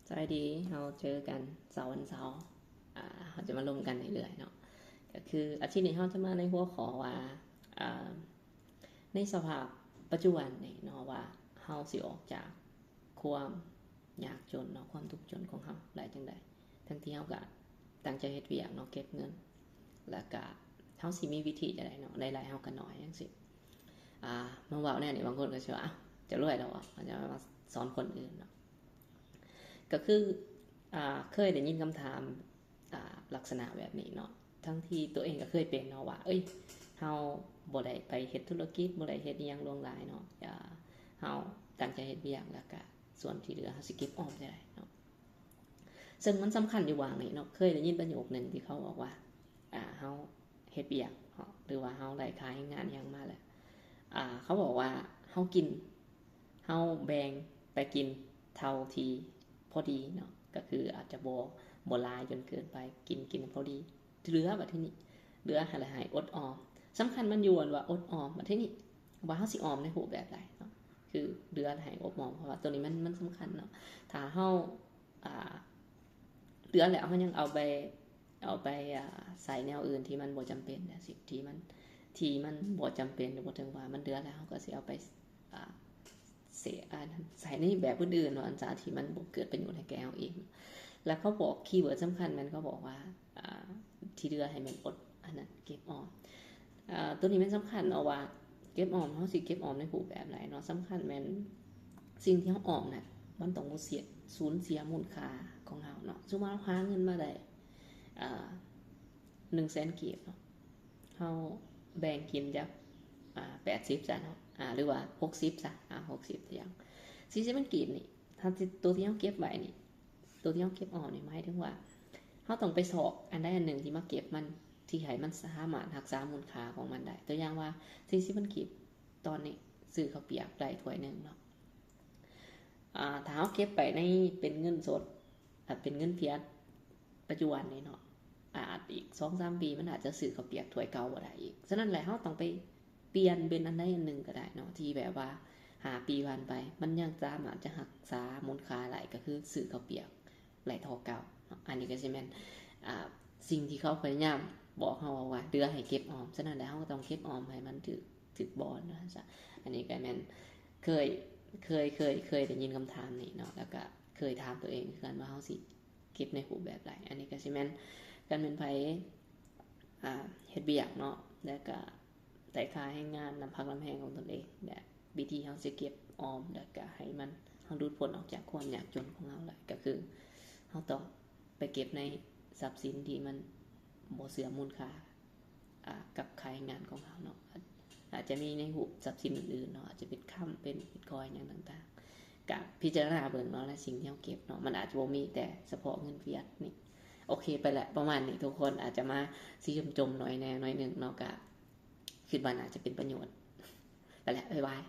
ສະບາຍດີ, ເຮົາເຈີກັນເສົາວັນເສົາ, ອາ, ເຮົາຈະມາລົມກັນເລື້ອຍໆເນາະ. ກໍຄືອາທິດນີ້ເຮົາຈະມາໃນຫົວຂໍ້ວ່າ, ອາ, ໃນສະພາບປັດຈຸບັນນີ້ເນາະ, ວ່າເຮົາຊິອອກຈາກຄວາມຍາກຈົນເນາະ, ຄວາມທຸກຈົນຂອງເຮົາໄດ້ຈັ່ງໃດ? ທັງທີ່ເຮົາກໍຕັ້ງໃຈເຮັດວຽກເນາະ, ເກັບເງິນ, ແລ້ວກໍເຮົາຊິມີວິທີຈັ່ງໃດເນາະ, ລາຍໄດ້ເຮົາກໍໜ້ອຍຈັ່ງຊີ້. ອາ, ມາເວົ້າແນວນີ້, ບາງຄົນກໍຊິວ່າ, ເອົ້າ, ຈະລວຍແລ້ວເຫວາະ, ເຮົາຈະມາສອນຄົນອື່ນເນາະ. ກໍຄື, ອາ, ເຄີຍໄດ້ຍິນຄຳຖາມ, ອາ, ລັກສະນະແບບນີ້ເນາະ, ທັງທີ່ຕົວເອງກໍເຄີຍເປັນເນາະ, ວ່າ, ເອີຍ, ເຮົາບໍ່ໄດ້ໄປເຮັດທຸລະກິດ, ບໍ່ໄດ້ເຮັດອີ່ຫຍັງຫຼວງຫຼາຍເນາະ, ອາ, ເຮົາຕັ້ງໃຈເຮັດວຽກ, ແລ້ວກະສ່ວນທີ່ເຫຼືອເຮົາຊິເກັບອອມຈັ່ງໃດເນາະ. ເຊິ່ງມັນສຳຄັນຢູ່ຫວ່າງນີ້ເນາະ, ເຄີຍໄດ້ຍິນປະໂຫຍກໜຶ່ງທີ່ເຂົາບອກວ່າ, ອາ, ເຮົາເຮັດວຽກເນາະ, ຫຼືວ່າເຮົາໄດ້ຄ່າແຮງງານຫຍັງມາແລ້ວ, ອາ, ເຂົາບອກວ່າເຮົາກິນ, ເຮົາແບ່ງໄປກິນເທົ່າທີ່ພໍດີເນາະ, ກໍຄືອາດຈະບໍ່, ບໍ່ຫຼາຍຈົນເກີນໄປ, ກິນ, ກິນພໍດີ, ເຫຼືອບັດທີນີ້, ເຫຼືອໃຫ້, ໃຫ້ອົດອອມ. ສຳຄັນມັນຢູ່ອັນວ່າອົດອອມ, ບັດທີນີ້ວ່າເຮົາຊິອອມໃນຮູບແບບໃດເນາະ, ຄືເຫຼືອໃຫ້ອົດອອມ, ເພາະວ່າຕົວນີ້ມັນ, ມັນສຳຄັນເນາະ. ຖ້າເຮົາ, ອາ, ເຫຼືອແລ້ວເຮົາຍັງເອົາໄປ, ເອົາໄປ, ອາ, ໃສ່ແນວອື່ນທີ່ມັນບໍ່ຈຳເປັນຈັ່ງຊີ້, ທີ່ມັນ, ທີ່ມັນບໍ່ຈຳເປັນ, ບໍ່ເຖິງວ່າມັນເຫຼືອແລ້ວ ເຮົາກໍຊິເອົາໄປ, ອາ, ເສຍ, ອາ, ໃສ່ໃນແບບອື່ນໆເນາະ, ອັນຊະທີ່ມັນບໍ່ເກີດປະໂຫຍດໃຫ້ແກ່ເຮົາເອງ. ແລ້ວເຂົາບອກຄີເວີດສຳຄັນແມ່ນເຂົາບອກວ່າ, ອາ, ທີ່ເຫຼືອໃຫ້ແມ່ນອົດ, ອັນນັ້ນ, ເກັບອອມ. ອາ, ຕົວນີ້ແມ່ນສຳຄັນເນາະ, ວ່າເກັບອອມ, ເຮົາຊິເກັບອອມໃນຮູບແບບໃດເນາະ. ສຳຄັນແມ່ນສິ່ງທີ່ເຮົາອອມນະ, ມັນຕ້ອງບໍ່ເສຍ, ສູນເສຍມູນຄ່າຂອງເຮົາເນາະ. ສົມມຸດວ່າເຮົາຫາເງິນມາໄດ້, ອາ, ໜຶ່ງແສນກີບເນາະ, ເຮົາແບ່ງກິນຈັກ, ອາ, ແປດສິບຊະເນາະ, ອາ, ຫຼືວ່າຫົກສິບຊະ, ອາ, ຫົກສິບຊະ. ສີ່ສິບພັນກີບນີ້, ຖ້າທີ່, ຕົວທີ່ເຮົາເກັບໄວ້ນີ້, ຕົວທີ່ເຮົາເກັບອອມນີ້ ໝາຍເຖິງວ່າເຮົາຕ້ອງໄປຊອກອັນໃດອັນໜຶ່ງທີ່ມາເກັບມັນ, ທີ່ໃຫ້ມັນສາມາດຮັກສາມູນຄ່າຂອງມັນໄດ້. ຕົວຢ່າງວ່າ ສີ່ສິບພັນກີບ, ຕອນນີ້ຊື້ເຂົ້າປຽກໄດ້ຖ້ວຍໜຶ່ງເນາະ. ອາ, ຖ້າເຮົາເກັບໄປໃນເປັນເງິນສົດ, ອາ, ເປັນເງິນຟຽດປັດຈຸບັນນີ້ເນາະ, ອາ, ອາດອີກສອງສາມປີມັນອາດຈະຊື້ເຂົ້າປຽກຖ້ວຍເກົ່າບໍ່ໄດ້ອີກ. ສະນັ້ນແຫຼະ ເຮົາຕ້ອງໄປປ່ຽນເປັນອັນໃດອັນໜຶ່ງກໍໄດ້ເນາະ, ທີ່ແບບວ່າຫ້າປີຜ່ານໄປ ມັນຍັງສາມາດຈະຮັກສາມູນຄ່າໄດ້, ກໍຄືຊື້ເຂົ້າປຽກໄດ້ທໍ່ເກົ່າເນາະ. ອັນນີ້ກໍຊິແມ່ນ, ອາ, ສິ່ງທີ່ເຂົາພະຍາຍາມບອກເຮົາວ່າ ເຫຼືອໃຫ້ເກັບອອມ. ສະນັ້ນແຫຼະ ເຮົາກໍຕ້ອງເກັບອອມໃຫ້ມັນຖືກ, ຖືກບ່ອນວ່າຊັ້ນຊະ. ອັນນີ້ກໍແມ່ນເຄີຍ, ເຄີຍ, ເຄີຍ, ເຄີຍໄດ້ຍິນຄຳຖາມນີ້ເນາະ, ແລ້ວກໍເຄີຍຖາມຕົວເອງຄືກັນວ່າເຮົາຊິເກັບໃນຮູບແບບໃດ. ອັນນີ້ກໍຊິແມ່ນ ຄັນແມ່ນໃຜ, ອາ, ເຮັດວຽກເນາະ, ແລ້ວກໍໄດ້ຄ່າແຮງງານນຳພັກນຳແຮງຂອງຕົນເອງ, ແລະ ວິທີເຮົາຊິເກັບອອມ ແລ້ວກໍໃຫ້ມັນ, ເຮົາຫຼຸດພົ້ນອອກຈາກຄວາມຍາກຈົນຂອງເຮົາໄດ້ ກໍຄືເຮົາຕ້ອງໄປເກັບໃນຊັບສິນທີ່ມັນບໍ່ເສື່ອມມູນຄ່າ ອາ, ກັບຄ່າແຮງງານຂອງເຮົາເນາະ. ອາດ, ອາດຈະມີໃນຮູບຊັບສິນອື່ນໆເນາະ, ອາດຈະເປັນຄຳ, ເປັນບິດຄອຍຫຍັງຕ່າງໆ, ກະພິຈາລະນາເບິ່ງເນາະ. ແລະ ສິ່ງທີ່ເຮົາເກັບເນາະ, ມັນອາດຈະບໍ່ມີແຕ່ສະເພາະເງິນຟຽດນີ້. ໂອເຄ ໄປແຫຼະ, ປະມານນີ້ທຸກຄົນ. ອາດຈະມາຊິຈົ່ມໆໜ້ອຍແດ່, ໜ້ອຍໜຶ່ງເນາະ, ກະຄິດວ່າໜ້າຈະເປັນປະໂຫຍດ. ໄປແຫຼະ, ບາຍບາຍ.